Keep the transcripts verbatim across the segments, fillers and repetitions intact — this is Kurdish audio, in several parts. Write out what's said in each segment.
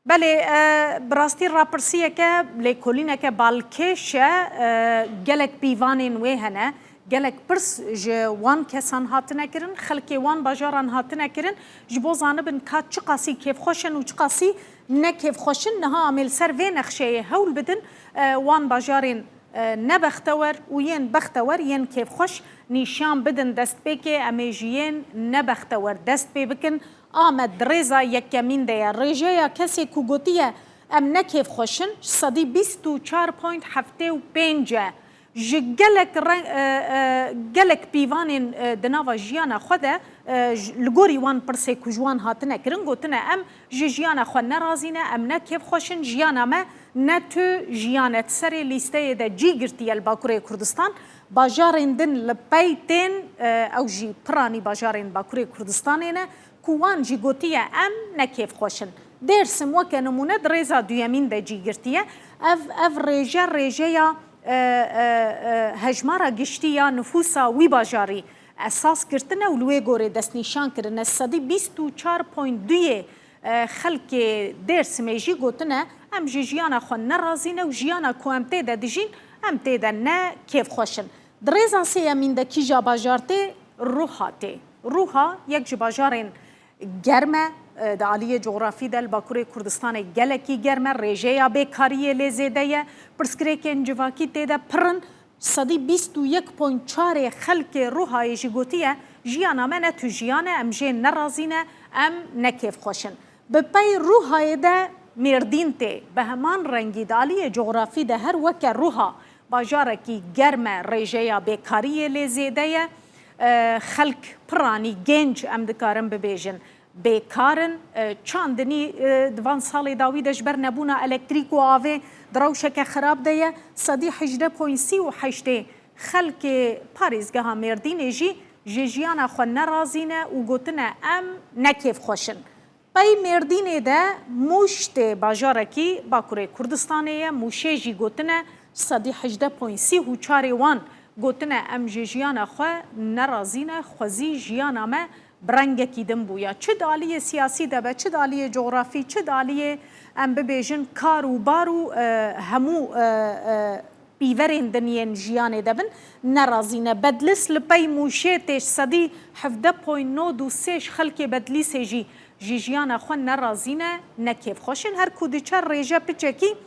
Belê, e, bi rastî rapirsiyeke, lêkolîneke balkêş e, e, gelek pîvanên wê hene, gelek pirs ji wan kesan hatine kirin, xelkê wan bajaran hatine kirin, ji bo zanibin ka çiqasî kêfxweş in û çiqasî ne kêfxweş in. Niha em ê li ser vê nexşeyê hewl bidin, e, wan bajarên, e, nebextewer û yên bextewer, yên kêfxweş nîşan bidin destpêkê, em ê ji yên nebextewer dest pê bikin. Amed di rêza yekemîn de ye. Rêjeya kesê ku gotiye, em ne kêfxweş in, sedî bîst û çar point heftê û pênc e. Ji gelek re-, e, e, gelek pîvanên, e, di nava jiyana xwe de, e, ji, li gorî wan pirsê ku ji wan hatine kirin, gotine, em ji jiyana xwe nerazî ne, em ne kêfxweş in, jiyana me ne tu jiyan e. Di serê lîsteyê de cî girtiye li Bakurê Kurdistan. Bajarên din li pey tên, e, ew jî piranî bajarên Bakurê Kurdistanê ne. Ku wan jî gotiye, em ne kêfxweş in. Dêrsim weke nimûne di rêza duyemîn de cî girtiye. Ev, ev rêje, rêjeya, e, e, e, hejmara giştî ya nifûsa wî bajarî esas girtine û li wê gorê destnîşan kirine. Sedî bîst û çar point duyê, e, xelkê Dêrsimê jî gotine, em ji jiyana xwe nerazî ne û jiyana ku em tê de dijîn, em tê de ne kêfxweş in. Di rêza sêyemîn de kîja bajar tê? Ruha tê. Ruha yek ji bajarên germ e, e, di aliyê cografî de li Bakurê Kurdistanê gelekî germ e, rêjeya bêkariyê lê zêde ye, pirsgirêkên civakî tê de pir in. Sedî bîst û yek point çarê xelkê Ruhayê jî gotiye, jiyana me ne tu jiyan e, em jê nerazî ne, em ne kêfxweş in. Bi pey Ruhayê de Mêrdîn tê. Bi heman rengî di aliyê cografî de her weke Ruha bajarekî germ e, rêjeya bêkariyê lê zêde ye. E, xelk piranî, genc em dikarin bibêjin, bêkar in. E, çandinî, e, di van salê dawî de ji ber nebûna elektrîk û avê di rewşeke xirab de ye. Sedî hejdeh point sî û heştê xelkê parêzgeha Mêrdînê jî ji jiyana xwe nerazî ne û gotine, em ne kêfxweş in. Pey Mêrdînê de Mûş tê, bajarekî Bakurê Kurdistanê ye. Mûşê jî gotine, sedî hejdeh point sî û çarê wan gotine, em ji jiyana xwe nerazî ne, xwezî jiyana me bi rengekî din bûya. Çi di aliyê siyasî de be, çi di aliyê cografî, çi di aliyê, em bibêjin, kar û bar û, e, hemû, e, e, pîverên din yên jiyanê de bin, nerazî ne. Bedlis li pey Mûşê tê, sedî hevdeh point nod û sê ji xelkê Bedlîsê jî ji jiyana xwe nerazî ne, ne kêfxweş in. Her ku diçe rêje piçekî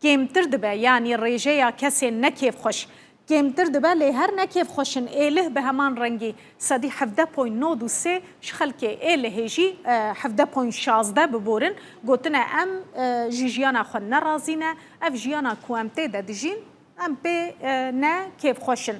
kêmtir dibe, yanî rêjeya kesên ne kêfxweş kêmtir dibe, lê her ne kêfxweş in. Êlih bi heman rengî, sedî hevdeh point nod û sê ji xelkê Êlihê jî, e, hevdeh point şazdeh biborin, gotine, em, e, ji jiyana xwe nerazî ne, ev jiyana ku em tê de dijîn, em pê, e, ne kêfxweş in.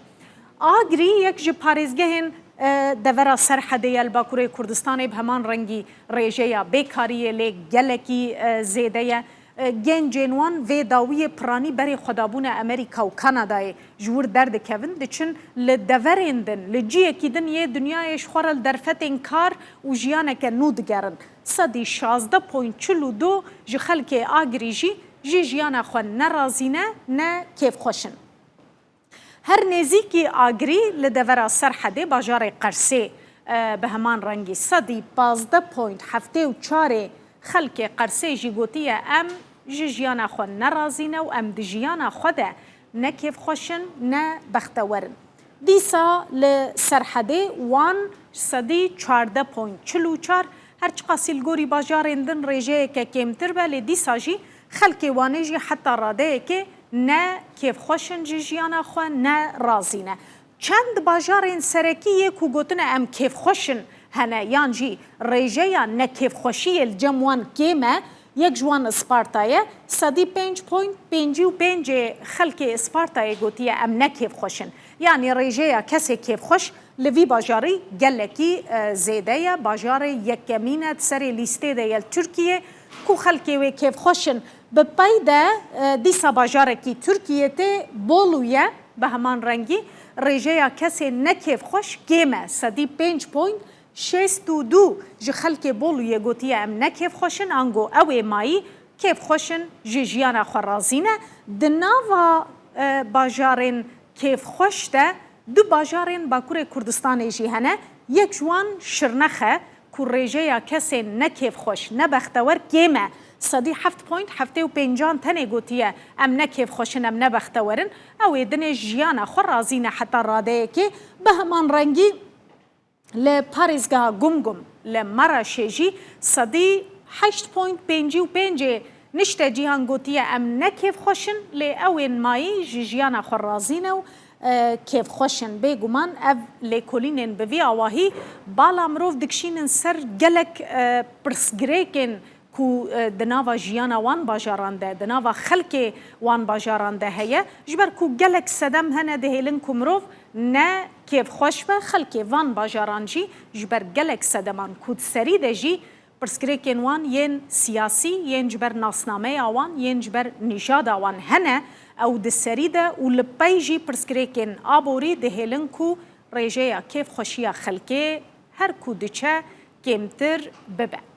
Agirî yek ji parêzgehên, e, devera Serhedê ye li Bakurê Kurdistanê, bi heman rengî rêjeya bêkariyê lê gelekî, e, zêde ye. E, gencên wan vê dawiyê piranî berê xwe dabûne Amerîka û Kanadayê, ji wir derdikevin, diçin li deverên din, li ciyekî din yê dinyayê ji xwe re li derfetên kar û jiyaneke nû digerin. Sedî şazdeh point çil û du ji xelkê Agirî jî ji jiyana xwe ne razî ne, ne kêfxweş in. Her nêzîkî Agirî li devera Serhedê bajarê Qersê, e, bi heman rengî sedî pazdeh point heftê û çarê xelkê Qersê jî gotiye, em ji jiyana xwe nerazî ne û em di jiyana xwe de ne kêfxweş in, ne bextewer in. Dîsa li Serhedê wan sedî çardeh point çil û çar, her çiqasî li gorî bajarên din rêjeyeke kêmtir be, lê dîsa jî xelkê Wanê jî heta radeyekê ne kêfxweş in ji jiyana xwe, ne razî ne. Çend bajarên serekî yê ku gotine em kêfxweş in hene, yan jî rêjeya nekêfxweşiyê li cem wan kêm e, yek ji wan Isparta ye. Sedî pênc point pêncî û pêncê xelkê Ispartayê gotiye, em ne kêfxweş in. Yanî rêjeya kesê kêfxweş li vî bajarî gelekî, e, zêde ye. Bajarê yekemîn e, di serê lîstê de ye li Tirkiyê ku xelkê wê kêfxweş in. Bi pey de, e, dîsa bajarekî Tirkiyê tê, Bolu ye. Bi heman rengî rêjeya kesê nekêfxweş kêm e. Sedî pênc point şêst û du ji xelkê Boluyê gotiye, em ne kêfxweş in, ango ew ê mayî kêfxweş in, ji jiyana xwe razî ne. Di nava, e, bajarên kêfxweş de du bajarên Bakurê Kurdistanê jî hene. Yek ji wan Şirnex e ku rêjeya kesên nekêfxweş, nebextewer kêm e. sedî heft point heftê û pêncan tenê gotiye, em ne kêfxweş in, em ne bextewer in. Ew ê dinê jiyana xwe razî ne heta radeyekê. Bi heman rengî li parêzgeha Gumgum li Maraşê jî sedî heşt point pêncî û pêncê nişte cîhan gotiye, em ne kêfxweş in, lê ew ên mayî ji jiyana xwe razî ne û, e, kêfxweş in. Bêguman ev lêkolînên bi vî awahî bala mirov dikişînin ser gelek, e, pirsgirêkên ku, e, di nava jiyana wan bajaran de, di nava xelkê wan bajaran de heye. Ji ber ku gelek sedem hene dihêlin ku mirov ne kêfxweş be, xelkê van bajaran jî ji ber gelek sedeman ku di serî de jî pirsgirêkên wan yên siyasî, yên ji ber nasnameya wan, yên ji ber nîjada wan hene, ew di serî de û li pey jî pirsgirêkên aborî dihêlin ku rêjeya kêfxweşiya xelkê her ku diçe kêmtir bibe.